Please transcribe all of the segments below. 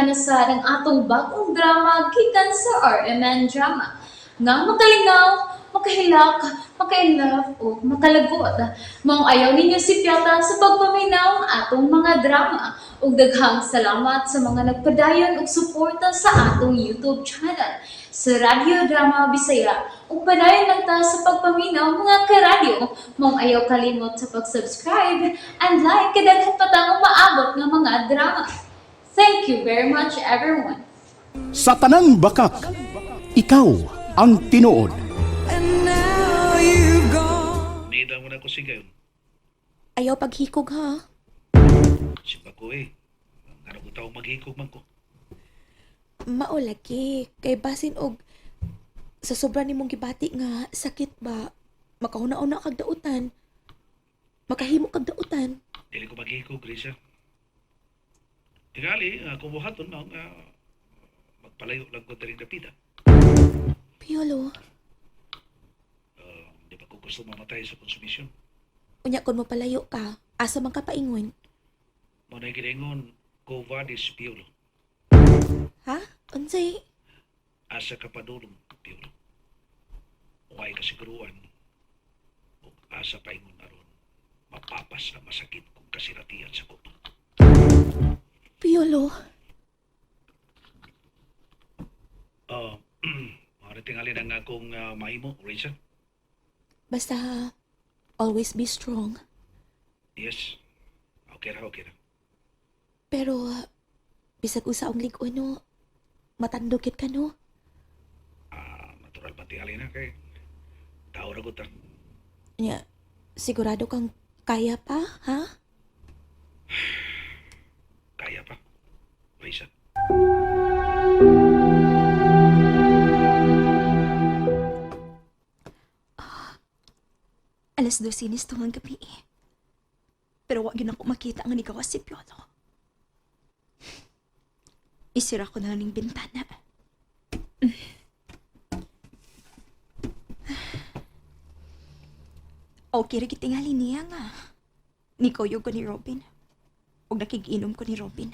Balikan na sa ang atong bagong drama gikan sa RMN Drama. Nga makalingaw, makahilak, maka-inlove o makalagot. Maong ayaw ninyo sipyata sa pagpaminaw ang atong mga drama. Ug daghang salamat sa mga nagpadayon og suporta sa atong YouTube channel sa Radyo Drama Bisaya. Ug padayon lang ta sa pagpaminaw, mga karadyo. Maong ayaw kalimot sa pag-subscribe and like kay daghan pa tang umaabot nga mga drama. Thank you very much, everyone. Sa tanang bakak, ikaw ang tinuod. And now you've gone. Nida mo na ko sigayon. Ayaw paghikog ha. Simba ko eh. Ano ko taong maghikog man ko. Maulagi kay basin og sa sobra nimong gibati nga sakit ba makahuna-una kag dautan. Makahimo kag dautan. Dili ko maghikog, Risa. Tingali, kung buhaton na, magpalayo lang ko diri dapita. Piolo, Di pa ko gusto mamatay sa konsumisyon. Unya kon mo palayo ka, asa man ka paingon? Mo na giningon, ko vadis Piolo. Ha? Unsay? Asa ka padulong, Piolo. Uway kasiguruan. Ug asa paingon aron. Mapapas ang masakit kung kasiratian sa kuto. Piolo, Mga tingali na nga akong mahimo, Risa. Basta always be strong. Yes. Okay ra, okay ra. Pero bisag usa ang lig-on no, matandog gid ka no. Natural ba tingali na kay tao ra gud ta. Nya, sigurado kang kaya pa, ha? Kaya pa. Risa. Alas 12 ni ang gabi. Pero wag yun ako makita nga nigawas si Piolo. Isira ko na lang yung bintana. Okay, rin tingali niya nga. Nikuyog ko ni Robin. Ug nakiginom ko ni Robin.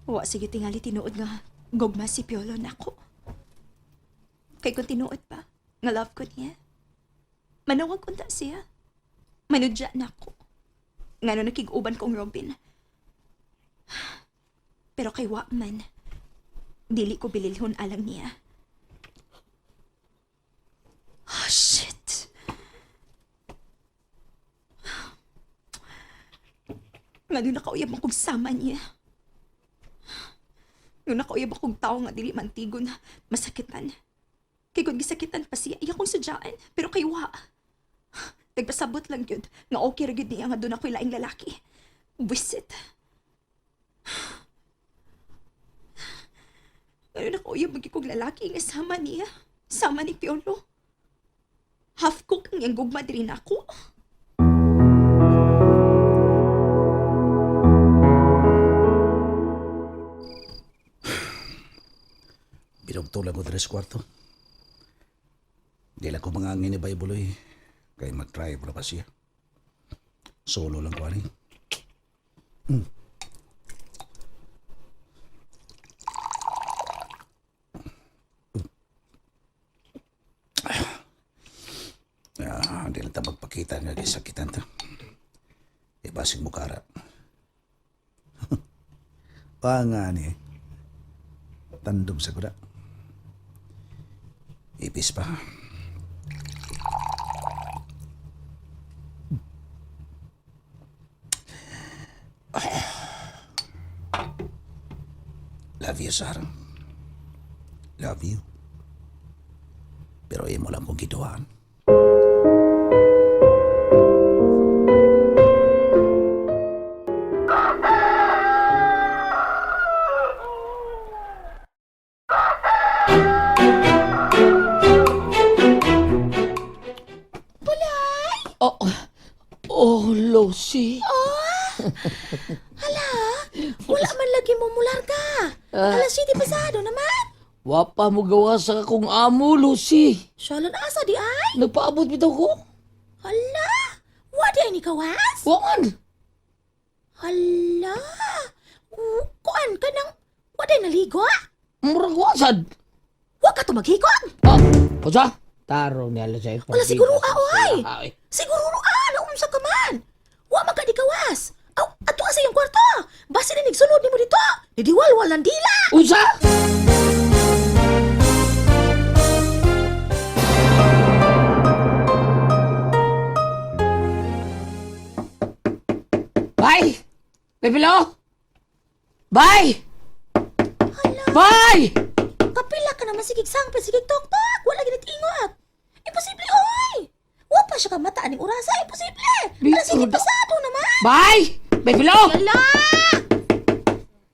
Wa sige tingali tinuod nga gugma si Piolo nako. Kay kung tinuod pa, nga love ko niya. Manawag unta siya. Manudya na ako. Ngano nakig-uban kong Robin. Pero kay wa man, dili ko bililhon alang niya. Oh, shit. Ngano nakauyab akong sama niya. Ngano nakauyab akong tao nga dili mantigo na masakitan. Kay kung gisakitan pa siya, iya kong sadyaan. Pero kay wa. Nagpasabot lang yun. Nga okay ra gyud niya nga doon ako'y laing lalaki. Wisit. Ngayon ako uyab magiging kong lalaki nga sama niya. Sama ni Piolo. Half cook ang iyang gugma diri nako. Binugto lang ko diri sa kwarto. Di lang ko mga angin ni Bible eh. Kay mag-drive ra pa siya. Solo lang ko ani. Di lang ta magpakita nga gisakitan ta. E basig mukara. Panga ni. Tandog sa kuda. Ipis pa. Love you, Sarah. Love you. Pero imo lang kong gituan. Oh, oh, Lucy. Hala, wala man lagi mo mularga. Alas 7 pasado naman. Wapa mo gawa sa akong amo, Lucy. Shalon asa di ay? Nagpaabot bitaw ko. Hala, wa di ay ni kawas? Wa man. Hala, Waday naligo? Murag wasad. Wa ka to maghikog. Oh, unsa? Tarong niya Lucy. Wala siguro ah, oy. Siguro ah, naunsa ka man. Wa man ka di kawas. Aw, ato sa iyong kwarto. Basi na nigsulod nimo dito. Nidiwalwal ng dila. Unsa? Bye! Pipilo! Bye! Bye! Kapila ka naman sigig sangpit, sigig tok-tok. Wala ginit ingot. Imposible, oy. Wa pa siya ka mata aning orasa. Imposible. Wala sige pasado naman. Bye! Pipilo! Hala!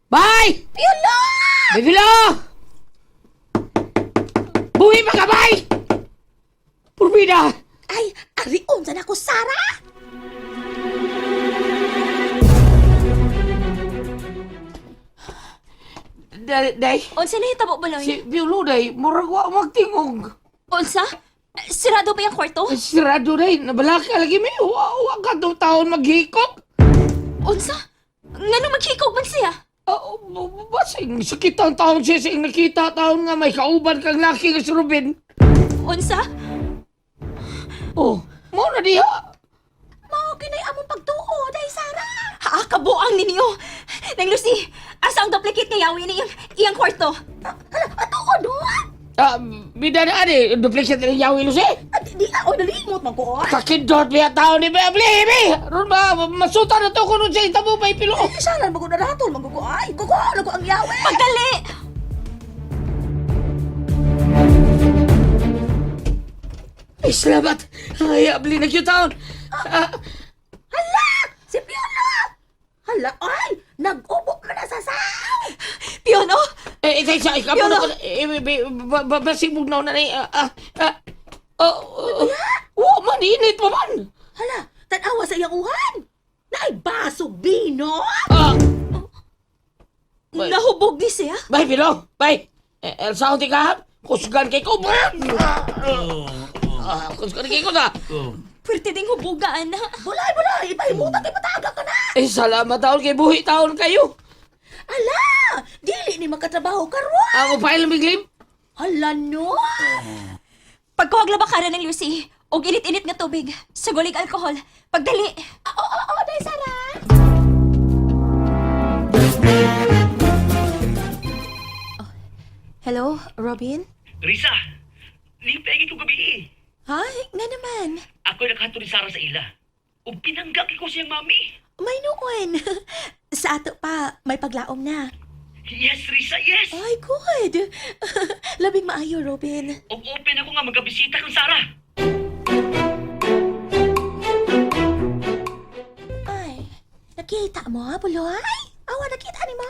Bye! Piolo! Pipilo! Buhi pa ka, bye! Purbida! Ay, arion sa nako, Sara! Day, day. Unsa nahitabo Buloy? Si Piolo, day. Murag wa magtingog. Unsa? Sirado ba yung kwarto? Sirado day. Nabalaka lagi mi. Wa, wa ka to taon maghikog. Unsa? Ngano maghikog man siya? Oh, basing sakit ang taon siya sa nakita taon nga may kauban kang laki nga si Ruben. Unsa? Oh, mo na diha. Mao kinay among pagtuo, day Sara. Ha, kabuang ninyo. Nang Lucy, asa ang duplicate nga yawi ni iyang, iyang kwarto? Hala, atuo do. Ah, bida na ani, duplicate ni Yawi Lucy. Ah, di, di, ah, oy, nalimot man ko. oy. Kakindot biya taon ni Bebli, bi. Ron ba masuta na to kuno sa itabo may pilo. Eh, Salan mo ko naratol, man ko ay. Kuko, ko ang yawe. Pagdali! Ay, salamat. Ay, abli na gyud taon. Ah, Hala! Si Piolo! Hala, ay! Nag-ubo man na sa saw! Piolo! eh, eh, sa ikaw Piolo. mo eh, eh, ba- ba- basig bugnaw na ni. Ah, ah, ah. Oh, oh, oh, man init pa man. Hala, tanawa sa iyang uhan! Naay basog bino! Ah, Bay. Nahubog ni siya? Bay, Pilo! Bay! Eh, Elsa, hunti ka? Kusgan kay ko! Ah, kusgan kay ko na! Pwerte ding hubuga, ana. Bulay, bulay! Ipahimutan kay pataga ka na! Eh, salamat taon kay buhi taon kayo! Hala! Dili ni makatrabaho karon! Ako pa ilang biglim? Hala no! Pagkuhag labakaran ng Lucy, og init-init nga tubig, sagulig alkohol, pagdali. Oo, oo, oo, day Sara! Hello, Robin? Risa, lipay ko gabi eh. Hi, nga naman. Ako'y nakahanto ni Sarah sa ila. Ug pinanggak ko siyang mami. May noon. Sa ato pa, may paglaom na. Yes, Risa, yes. Ay, good. Labing maayo, Robin. Ug open ako nga magabisita kang Sarah. Ay, nakita mo, Buloy? Awa, nakita ni mo?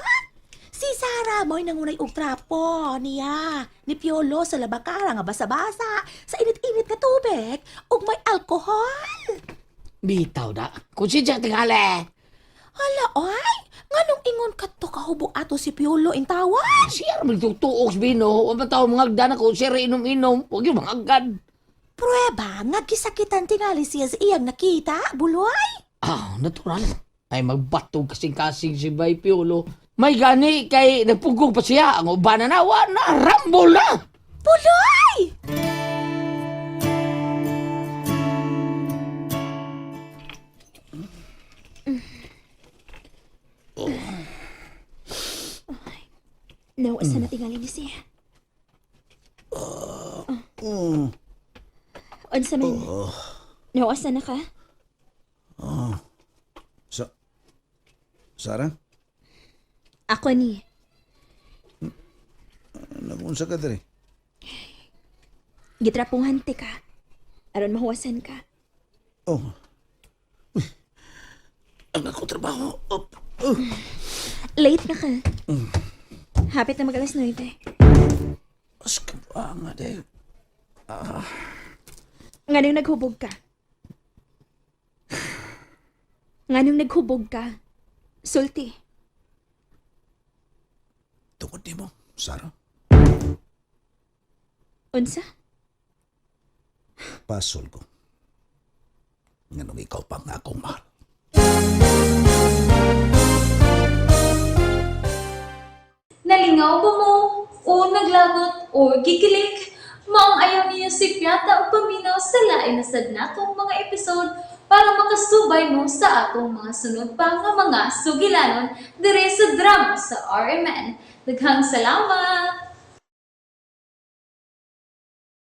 Si Sarah mo'y nangunay og trapo niya ni Piolo sa labakara nga basa-basa sa init-init nga tubig ug may alkohol. Bitaw na. Kung siya tingali. Hala, ay, nganong ingon kadto kahubo ato si Piolo intawan? Siya rin magtutuok sa bino. Huwag man tao mga agdan ako. Siya rin inom-inom. Huwag yung mga agad. Pruweba nga gisakitan tingali siya sa iyang nakita, Buloy. Ah, natural. Ay, magbatog kasing-kasing si Bay Piolo. May gani kay nagpugong pa siya. Ang uban na na, wa na, rambol na! Buloy! No, asa na tingali ni siya? Oh. Unsa man? No, asa na ka? Sa Sara, Ako ni. nagunsa ka diri? Gitrapungan te ka. Aron mahuwasan ka. Oh. Uy. Ang ako trabaho. Op. Oh. Late na ka. Hapit na mag alas 9. Mas kabuanga de. Nganong naghubog ka? Nganong naghubog ka? Sulti. Tungod nimo, Sara. Unsa? Pasol ko. Nganong ikaw pa nga akong mahal. Nalingaw Nalingaw ba mo? O naglagot o gikilig? Maong ayaw niyo si Piata o paminaw sa lain na sad natong mga episode para makasubay mo sa atong mga sunod pa nga mga sugilanon dire sa drama sa RMN. Daghang salamat!